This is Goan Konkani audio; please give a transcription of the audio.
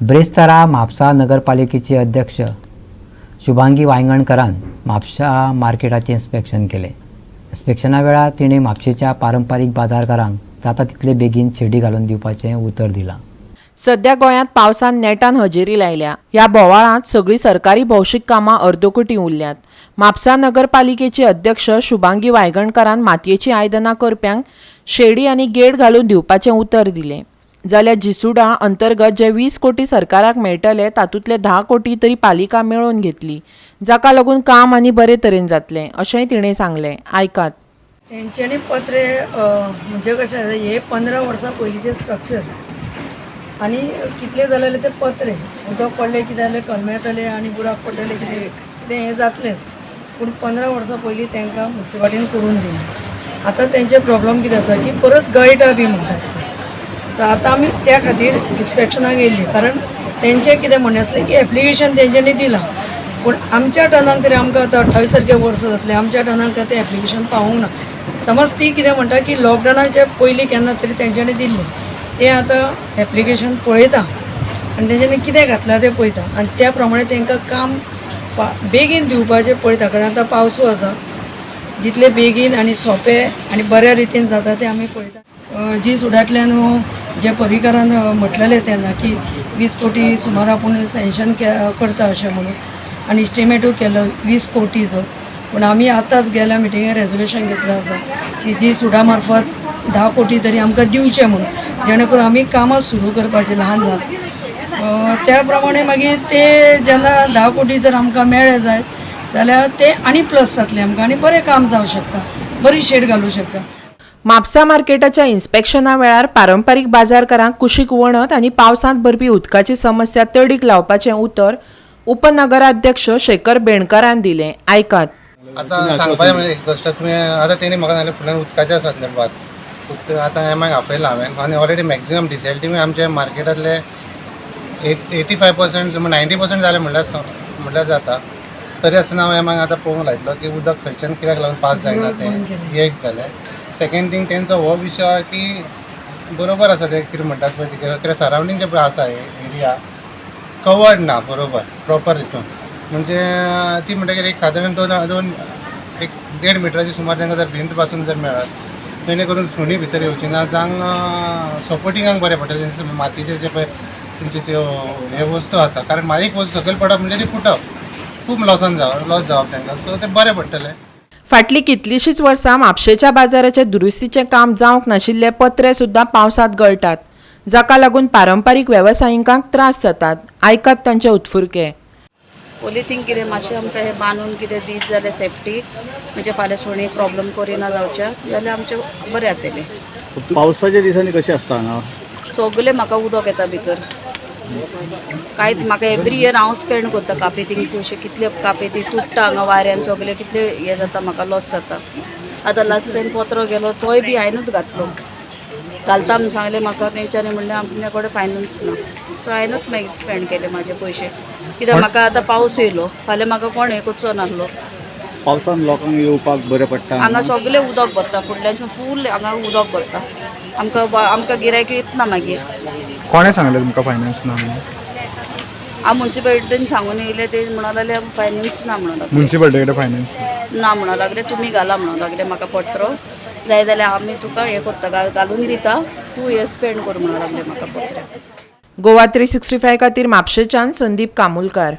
ब्रेस्तारा म्हापसा नगरपालिकेचे अध्यक्ष शुभांगी वायंगणकरान म्हापसा मार्केटाचें इन्स्पेक्शन केलें. इन्स्पेक्शना वेळार तिणें म्हापशेच्या पारंपारीक बाजारकारांक जाता तितले बेगीन शेडी घालून दिवपाचें उतर दिलां. सध्या गोंयांत पावसान नेटान हजेरी लायल्या. ह्या बोवाळांत सगळीं सरकारी भौशीक कामां अर्दकुटीं उरल्यांत. म्हापसा नगरपालिकेची अध्यक्ष शुभांगी वायंगणकारान मातयेचीं आयदनां करप्यांक शेडी आनी गेट घालून दिवपाचें उतर दिलें. जाल्यार जिसुडा अंतर्गत जे 20 कोटी सरकाराक मेळटले तातूंतले 10 कोटी तरी पालिका मेळोवन घेतली, जाका लागून काम आनी बरे तरेन जातलें अशेंय तिणें सांगलें. आयकात. तेंच्यांनी पत्रे म्हणजे कशें आसा, हे 15 वर्सां पयलींचें स्ट्रक्चर आनी कितले जाले जाल्यार ते पत्रे उदक पडलें कितें जालें कलमेतले आनी बुराक पडटले कितें कितें हें जातलें. पूण 15 वर्सां पयलीं तांकां मुन्सिपाल्टीन करून दिलें. आतां तेंचे प्रॉब्लम कितें आसा की परत गळटा बी म्हणटात ते. सो आतां आमी त्या खातीर इन्स्पेक्शनाक येयल्ली, कारण तेंचें कितें म्हणणें आसलें की एप्लिकेशन तेंच्यांनी दिलां, पूण आमच्या टर्नाक तरी आमकां आतां 28 सारके वर्सां जातलें, आमच्या टर्नाक तें एप्लिकेशन पावूंक ना. समज ती कितें म्हणटा की लॉकडावनाच्या पयलीं केन्ना तरी तेंच्यांनी दिल्लें, तें आतां एप्लिकेशन पळयता आनी तेंच्यांनी कितें घातलां तें पळयता आनी त्या प्रमाणे तांकां काम बेगीन दिवपाचें पळयता, कारण आतां पावसूय आसा. जितले बेगीन आनी सोंपें आनी बऱ्या रितीन जाता तें आमी पळयता. जी सुडांतल्यान जे पर्रीकारान म्हटलेलें तेन्ना की 20 कोटी सुमार आपूण सँक्शन करता अशें म्हणून, आनी इस्टिमेटूय केलो 20 कोटीचो, पूण आमी आतांच गेल्या मिटिंगेक रेजोल्युशन घेतलें आसा की जी सुडा मार्फत 10 कोटी तरी आमकां दिवचें म्हणून, जेणे करून आमी कामां सुरू करपाचीं ल्हान ल्हान. त्या प्रमाणे मागीर ते जेन्ना 10 कोटी जर आमकां मेळ्ळे जायत जाल्यार ते आनी प्लस जातले आमकां आनी बरें काम जावं शकता, बरी शेड घालूं शकता. म्हापसा मार्केटाच्या इन्स्पेक्शना वेळार पारंपारीक बाजारकारांक कुशीक वणत आनी पावसांत भरपी उदकाची समस्या तडीक लावपाचें उतर उपनगराध्यक्ष शेखर बेणकारान दिलें. आयकात. आतां सांगपाचें म्हणजे एक गोश्ट तुवें आतां तेणी म्हाका सांगलें फुडल्यान उदकाचें आसा तें भात उदक आतां एमाक आपयलां हांवें आनी ऑलरेडी मॅक्झिमम डिसेल्टी आमच्या मार्केटांतले 85% 90% जालें म्हणल्यार जाता. तरी आसतना हांव एमाक आतां पळोवंक लायतलो की उदक खंयच्यान कित्याक लागून पास जायना तें एक जालें. सेकेंड थींग तेंचो हो विशय आहा की बरोबर आसा तें कितें म्हणटात पळय कित्याक सरावंडींग जें पळय आसा एरिया कवर्ड ना बरोबर प्रॉपर हितून, म्हणजे ती म्हणटकीर एक सादारण दोन दोन एक 1.5 मिटराची सुमार तांकां जर भिंत पासून जर मेळत जेणे करून सुणी भितर येवची ना, जावं सपोर्टिंगाक बरें पडटलें. तेंचे मातयेचे जे पळय तेंच्यो त्यो हे वस्तू आसा, कारण एक वस्तू सकयल पडप म्हणजे ती फुटप, खूब लॉसान जावप लॉस जावप तांकां, सो तें बरें पडटलें. फाटलीं कितलींशींच वर्सां म्हापशेच्या बाजाराचें दुरुस्तीचें काम जावंक नाशिल्ले पत्रे सुद्दां पावसांत गळटात, जाका लागून पारंपारीक वेवसायिकांक त्रास जातात. आयकात तांचे उत्फुरके. ओली थिंग कितें मातशें आमकां हें बांदून कितें दीत जाल्यार सेफ्टी, म्हणजे फाल्यां सुणीं प्रॉब्लम करिना जावच्या जाल्यार आमचें बरें जातलें. पावसाच्या दिसांनी कशें आसता हांगा? सगलें म्हाका उदक येता भितर, कांयच म्हाका एवरी इयर हांव स्पेंड करता कापेतींक, अशें कितले कापेती तुट्टा हांगा वाऱ्यान, सगलें कितले हें जाता, म्हाका लॉस जाता. आतां लास्ट टायम पत्रो गेलो तोय बी हांवेनूच घातलो, घालता म्हूण सांगलें म्हाका तेंच्यांनी म्हणलें आमच्या कडेन फायनान्स ना, सो हांवेनूच मागीर स्पेंड केले म्हाजे पयशे, कित्याक म्हाका आतां पावस येयलो फाल्यां म्हाका कोण हें करचो नासलो. पावसान लोकांक येवपाक बरें पडटा. हांगा सगलें उदक भरता, फुडल्यान फूल हांगा उदक भरता, आमकां आमकां गिरायक येतना मागीर. कोणें सांगलें तुमकां फायनान्स ना म्हणून? हांव मुन्सिपालिटीन सांगून येयलें, ते म्हणून लागले फायनान्स ना म्हणून लागले. मुन्सिपालिटी कडेन फायनान्स ना म्हणून लागले, तुमी घाला म्हणून लागले म्हाका पत्रो, जाय जाल्यार आमी तुका हें करता घालून दिता, तूं हें स्पेंड कर म्हणून लागले म्हाका पत्र. गोवा 365 खातीर म्हापशेच्यान संदीप कामुलकार.